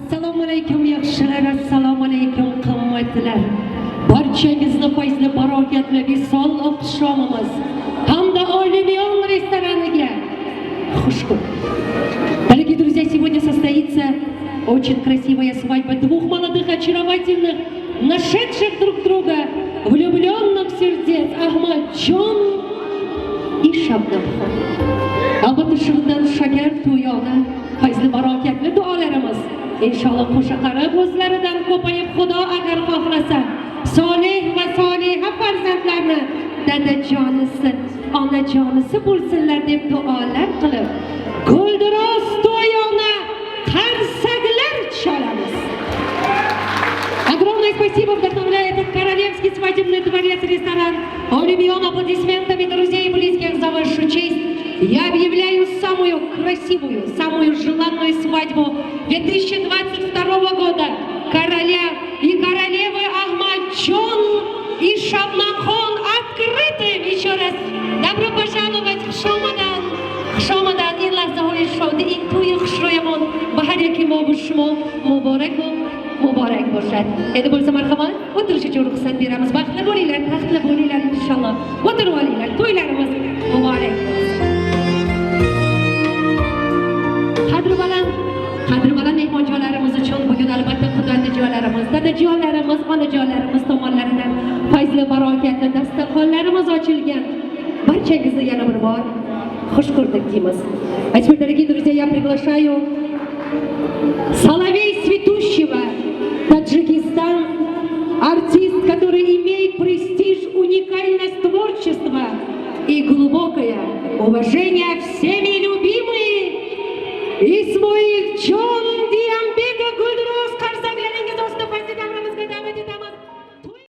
Assalomu alaykum, yaxshilar, assalomu alaykum, qimmatlilar. Barchangizni fayzli, barokatli visol oqshomimiz hamda Olimiyon restoraniga xush ko'rdik. Дорогие друзья, сегодня состоится очень красивая свадьба двух молодых, очаровательных, нашедших друг друга, влюбленных сердец Ahmadjon и Shabnamxon. Albatta, shirindan shakar to'yona fayzli, barokatli duolarimiz inshaalloh qo'sha qarib, o'zlaridan ko'payib, Xudo agar xohlasa, solih va soliha farzandlarni dadajonisi, onajonisi bo'lsinlar deb duolar qilib, gulduros to'yona qarsaklar chalamiz. Огромное спасибо вдохновляет этот королевский свадебный дворец-ресторан Олимион аплодисментами друзей и близких за вашу честь. Я объявляю самую красивую, самую желанную свадьбу 2022 года короля и королевы Ахмаджон и Шабнамхон открытым. Еще раз добро пожаловать в Шомадан. Xushomadan ин лаҳзаҳои шодӣ, ин тӯи хушрӯямон ба ҳар яки мо ва шумо мубораку muborak бошад. Endi bo'lsa, marhamat, o'tirish uchun ruxsat beramiz. Baxtli bo'linglar, taxtli bo'linglar inshaalloh. O'tirib olinglar, to'ylarimiz muborak bo'lsin. Qadri baland, qadri baland mehmonjonlarimiz uchun bugun albatta qudajolarimiz, dadajonlarimiz, onajonlarimiz tomonlaridan fayzli, barokatli dasturxonlarimiz ochilgan. Barchangizni yana bir bor xush ko'rdik deymiz. А теперь, дорогие друзья, я приглашаю салон